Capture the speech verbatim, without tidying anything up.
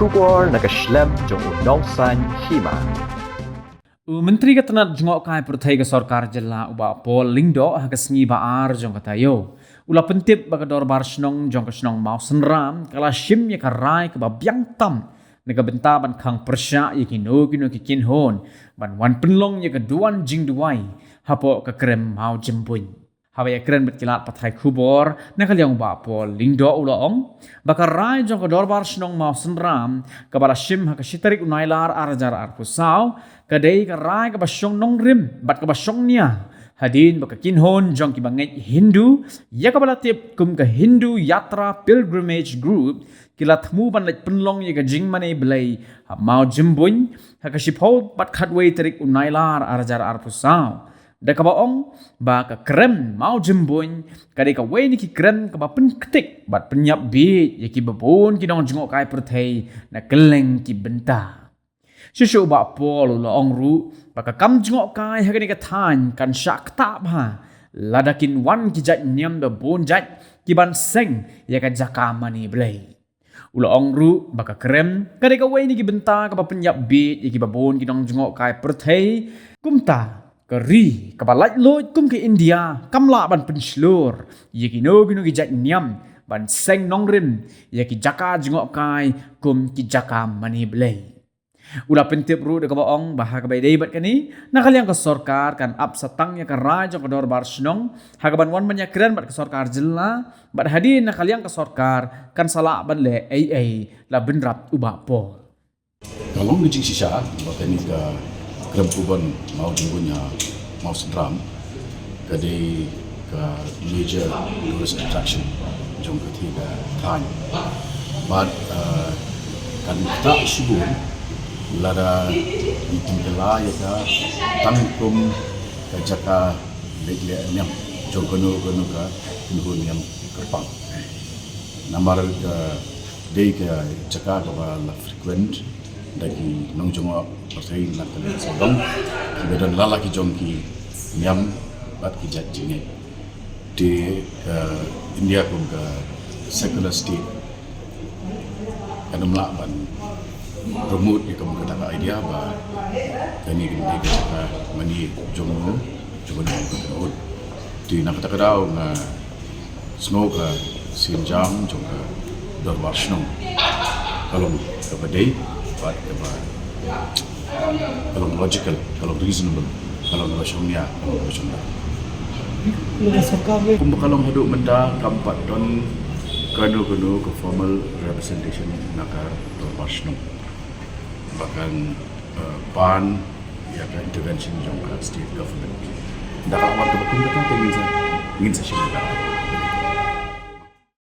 Khubor na ka shlem jong u Nongsaiñ Hima. U Myntri ka tnat jngohkai pyrthei ka sorkar jylla u Bah Paul Lyngdoh ha ka sngi ba ar jong ka taïew u la pyntip ba ka dorbar shnong jong ka shnong Mawsynram ka la shim ïa ka rai kaba biang tam na ka bynta ban khang pyrshah ïa kino kino ki kynhun ban wan pynlong ïa ka duwan jingduwai hapoh ka krem Mawjymbuiñ. Haba ïakren bad ki lad pathai khubor na ka liang u Bah Paul Lyngdoh u la ong ba ka rai jong ka dorbar shnong Mawsynram kaba la shim ha ka shi tarik u Nailar ar hajar arphew saw ka dei ka rai kaba shong nongrim bad kaba shong nia hadien ba ka kynhun jong kiba ngeit Hindu ïa kaba la tip kum ka Hindu Yatra Pilgrimage Group ki la thmu ban leit pynlong ïa ka jingmane Blei ha Mawjymbuiñ ha ka shiphew bad khatwei tarik u Nailar ar hajar arphew saw. Da kaba ong ba ka krem Mawjymbuiñ ka dei kawei na ki krem kaba pynktik bad pynïap bieit ïa kiba bun ki nongjngohkai pyrthei na kylleng ki bynta. Shisha u Bah Paul u la ong ruh ba ka kam jngohkai ha kane ka thaiñ kan shah ktah bha lada kin wan ki jait niam ba bun jait ki ban seng ïa ka jaka mane Blei. U la ong ruh ba ka krem ka dei kawei na ki bynta kaba pynïap bieit ïa kiba bun ki nongjngohkai pyrthei. Kumta ka ri kaba laitluid kum ka India kam lah ban pynshlur ïa kino kino ki jait niam ban seng nongrim ïa ki jaka jngohkai kum ki jaka mane Blei. U la pyntip ruh da kaba ong ba ha kaba ïadei bad kane na ka liang ka sorkar kan ap satang ïa ka rai jong ka dorbar shnong ha kaban wan ban ïakren bad ka sorkar jylla bad hadien na ka liang ka sorkar kan sa lah ban leh ei ei, la bynrap u Bah Paul. Ka long ka jingshisha ba kane ka krem kuban Mawjymbuiñ ha Mawsynram ka dei ka major tourist attraction jong ka thaiñ. Bad, eh, kan ktah shibun lada ngi pynkylla ïa ka tang kum ka jaka leit leh niam jong kano kano ka kynhun niam kyrpang. Namar ka dei ka jaka kaba la frequent da ki nongjngoh pyrthei na ka liang sawdong kiba don la la ki jong ki niam bad ki jait jingngeit. Te ka India kum ka secular state kan ym lah ban promote ïa ka kum kata ka idea ba kane ka dei ka jaka mane jong u jong u jong u. Te na kata ka daw nga sngew ka sienjam jong ka dorbar shnong ka long kaba dei bad kaba ka long logical, ka long reasonable, ka long kaba shongnia, ka long kaba shongnia. Kumba ka long haduh mynta kam pat don kano kano ka formal representation na ka dorbar shnong ba kan, eh, ban ïa ka intervention jong ka state government. Da ka wan kaba kum kata te ngin sa, ngin sa shim ka.